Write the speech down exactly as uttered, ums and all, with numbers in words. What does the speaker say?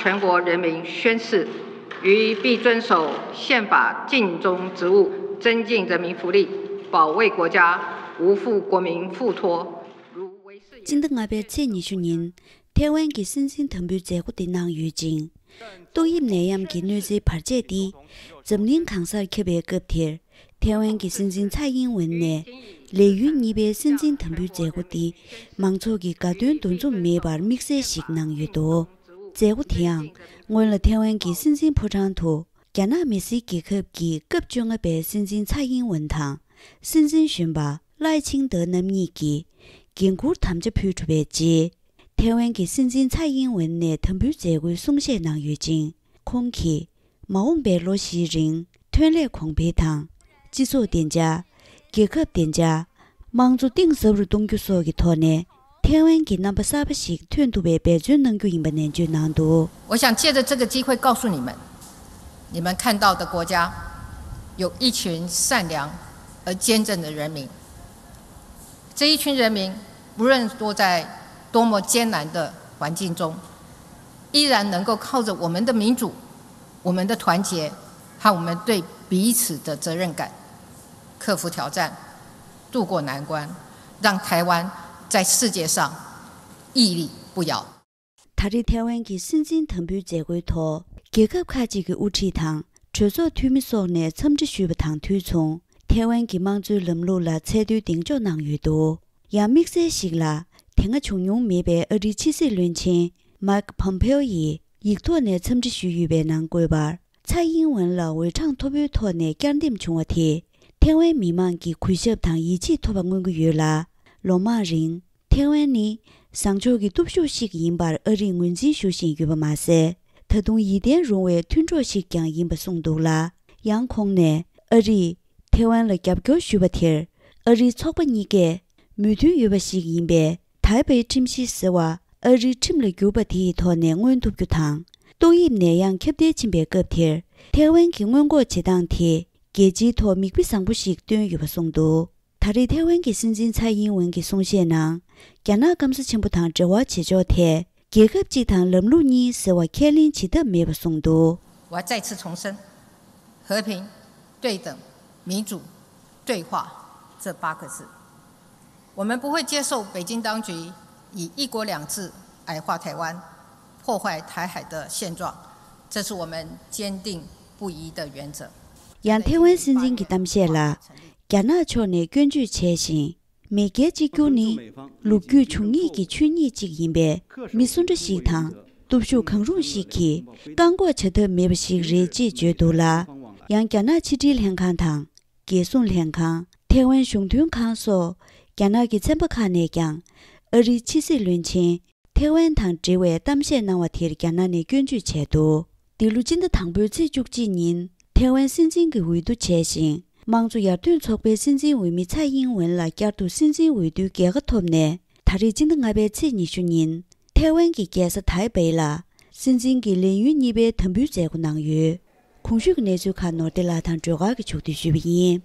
全国人民宣誓，于必遵守宪法尽忠职务，增进人民福利，保卫国家，无负国民付托。如维世 སྤྱི་ཟླ་ལྔ་པའི་ཚེས་ཉི་ཤུ་ཉིན་ཐའེ་ཝན་གྱི་སྲིད་འཛིན་དམ་འབུལ་མཛད་སྒོ་འདི་གནང་ཡོད་ཅིང་། ཏོག་དབྱིབས་ནད་ཡམས་ཀྱི་གནོད་འཚེའི་བར་ཆད་འདི་འཛམ་གླིང་གང་སར་ཁྱབ་པའི་སྐབས་དེར། ཐའེ་ཝན་གྱི་སྲིད་འཛིན་ཚའེ་ཨིན་ཝེན་ནས་ལས་ཡུན་གཉིས་པའི་སྲིད་འཛིན་དམ་འབུལ་མཛད་སྒོ་འདི་མང་ཚོགས་ཀྱི་དགའ་སྟོན་འདུ་འཛོམས་མེད་པར་དམིགས་བསལ་ཞིག་གནང་ཡོད་འདུག་མཛད་སྒོ་དེའང་སྔོན་ལ་ཐའེ་ཝན་གྱི་སྲིད་འཛིན་ཕོ་བྲང་དུ་རྒྱ་ནག་མི་སེར་རྒྱལ་ཁབ་ཀྱི་སྐབས་བཅོ་ལྔ་པའི་སྲིད་འཛིན་ཚའེ་ཨིན་ཝེན་དང་། སྲིད་འཛིན་གཞོན་པ་ལའེ་ཆིང་ཏེ་རྣམ་གཉིས་ཀྱིས་འགན་འཁུར་དམ་བཅའ་ཕུལ་གྲུབ་པའི་རྗེས། ཐའེ་ཝན་གྱི་སྲིད་འཛིན་ཚའེ་ཨིན་ཝེན་ནས་དམ་འབུལ་མཛད་སྒོའི་གསུང་བཤད་གནང་ཡོད་ཅིང་། ཁོང་གིས་མ་འོངས་པའི་ལོ་བཞིའི་རིང་ཐོན་ལས་གོང་འཕེལ་དང་། སྤྱི་ཚོགས་བདེ་འཇགས། རྒྱལ་ཁབ་བདེ་འཇགས། དམངས་གཙོ་གཏིང་ཟབ་རུ་གཏོང་རྒྱུ་སོགས་ཀྱི་ཐོག་ནས་ཐའེ་ཝན་གྱི་རྣམ་པ་གསར་པ་ཞིག་ཐོན་ཐུབ་པའི་འབད་བརྩོན་གནང་རྒྱུ་ཡིན་པ་ནན་བརྗོད་གནང་འདུག 我想借着这个机会告诉你们，你们看到的国家有一群善良而坚贞的人民。这一群人民，无论落在多么艰难的环境中，依然能够靠着我们的民主、我们的团结和我们对彼此的责任感，克服挑战，渡过难关，让台湾在世界上屹立不摇。 ད་རེས་ཐའེ་ཝན་གྱི་སྲིད་འཛིན་དམ་འབུལ་མཛད་སྒོའི་ཐོག་རྒྱལ་ཁབ་ཁག་ཅིག་གི་དབུ་ཁྲིད་དང་གྲོས་ཚོགས་འཐུས་མི་སོགས་ནས་འཚམས་འདྲི་ཞུས་པ་དང་དུས་མཚུངས། ཐའེ་ཝན་གྱི་དམངས་གཙོའི་ལམ་ལུགས་ལ་ཚད་མཐོའི་གདེང་འཇོག་གནང་ཡོད་འདུག་ཡང་དམིགས་བསལ་ཞིག་ལ། དེ་སྔ་བྱུང་མྱོང་མེད་པའི་ཨ་རིའི་ཕྱི་སྲིད་བློན་ཆེན་མཱིག་ཕོམ་ཕེའོ་ཡིས་ཡིག་ཐོག་ནས་འཚམས་འདྲི་ཞུས་ཡོད་པའི་ནང་བཀོད་པར། ཚའེ་ཨིན་ཝེན་ལ་འོས་གྲངས་མཐོ་པོའི་ཐོག་ནས་བསྐྱར་འདེམས་བྱུང་བ་དེས། ཐའེ་ཝན་མི་མང་གི་གུས་ཞབས་དང་ཡིད་ཆེས་ཐོབ་པ་མངོན་གྱི་ཡོད་ལ། ལོ་མང་རིང་། ཐའེ་ཝན་ནི་བཟང་ཕྱོགས་ཀྱི་སྟོབས་ཤུགས་ཤིག་ཡིན་པར་ཨ་རིས་ངོས་འཛིན་ཞུ་བཞིན་ཡོད་པ་མ་ཟད། ད་དུང་ཡིད་བརྟན་རུང་བའི་མཐུན་གྲོགས་ཤིག་ཀྱང་ཡིན་པ་གསུངས་འདུག་ལ། ཡང་ཁོང་ནས་ཨ་རིས་ཐའེ་ཝན་ལ་རྒྱབ་སྐྱོར་ཞུ་བ་དེར་ཨ་རིའི་ཚོགས་པ་གཉིས་ཀས་མོས་མཐུན་ཡོད་པ་ཞིག་ཡིན་པས། ཐའེ་པེ་ཁྲིམས་གཞི་ཟེར་བ་ཨ་རིའི་ཁྲིམས་ལ་བསྒྱུར་པ་དེའི་ཐོག་ནས་མངོན་ཐུབ་རྒྱུ་དང་། ཏོག་དབྱིབས་ནད་ཡམས་ཁྱབ་གདལ་ཕྱིན་པའི་སྐབས་དེར་ཐའེ་ཝན་གྱི་སྔོན་འགོག་བྱེད་སྟངས་དེ་རྒྱལ་སྤྱིའི་ཐོག་མིག་དཔེ་བཟང་པོ་ཞིག་བཏོན་ཡོད་པ་གསུངས་འདུག་ད་རེས་ཐའེ་ཝན་གྱི་སྲིད་འཛིན་ཚའེ་ཨིན་ཝེན་གྱི་གསུང་བཤད་ནང་། རྒྱ་ནག་སྐམ་ས་ཆེན་པོ་དང་འབྲེལ་བ་བྱེད་ཕྱོགས་ཐད། རྒྱལ་ཁབ་གཅིག་དང་ལམ་ལུགས་གཉིས་ཟེར་བ་ཁས་ལེན་བྱེད་ཐབས་མེད་པ་གསུངས་འདུག 我要再次重申，和平、对等、民主、对话这八个字。我们不会接受北京当局以“一国两制”矮化台湾，破坏台海的现状，这是我们坚定不移的原则。 ཡང་ཐའེ་ཝན་སྲིད་འཛིན་གྱི་གཏམ་བཤད་ལ། རྒྱ་ནག་ཕྱོགས་ནས་སྐྱོན་བརྗོད་བྱས་ཤིང་། མེས་རྒྱལ་གཅིག་གྱུར་ནི་ལོ་རྒྱུས་འབྱུང་ངེས་ཀྱི་ཆོས་ཉིད་ཅིག་ཡིན་པས། མི་སུ་འདྲ་ཞིག་དང་སྟོབས་ཤུགས་གང་རུང་ཞིག་གིས་བཀག་འགོག་བྱ་ཐབས་མེད་པ་ཞིག་རེད་ཅེས་བརྗོད་འདུག་ལ། ཡང་རྒྱ་ནག་ཕྱི་དྲིལ་ལྷན་ཁང་དང་། རྒྱལ་སྲུང་ལྷན་ཁང་། ཐའེ་ཝན་གཞུང་དོན་ཁང་སོགས་རྒྱ་ནག་གི་ཚན་པ་ཁག་ནས་ཀྱང་ཨ་རིའི་ཕྱི་སྲིད་བློན་ཆེན་ཐའེ་ཝན་དང་འབྲེལ་བའི་གཏམ་བཤད་གནང་བ་དེར་རྒྱ་ནག་ནས་སྐྱོན་བརྗོད་བྱས་འདུག་འདི་ལོ་སྤྱི་ཟླ་དང་པོའི་ཚེས་བཅུ་གཅིག་ཉིན་ཐའེ་ཝན་སྲིད་འཛིན་གྱི་འོས་བསྡུ་བྱས་ཤིང་། དམངས་གཙོ་ཡར་ཐོན་ཚོགས་པའི་སྲིད་འཛིན་འོས་མི་ཚའེ་ཨིན་ཝེན་ལ་བསྐྱར་དུ་སྲིད་འཛིན་འོས་བསྡུའི་རྒྱལ་ཁ་ཐོབ་ནས། ད་རེས་སྤྱི་ཟླ་ལྔ་པའི་ཚེས་ཉི་ཤུ་ཉིན་ཐའེ་ཝན་གྱི་རྒྱལ་ས་ཐའེ་པེ་ལ་སྲིད་འཛིན་གྱི་ལས་ཡུན་གཉིས་པའི་དམ་འབུལ་མཛད་སྒོ་གནང་ཡོད། གོང་ཞུས་ཀྱི་གནས་ཚུལ་ཁག་ནོར་བདེ་ལགས་དང་སྒྲོལ་དཀར་གྱིས་ཕྱོགས་བསྡུས་ཞུས་པ་ཡིན།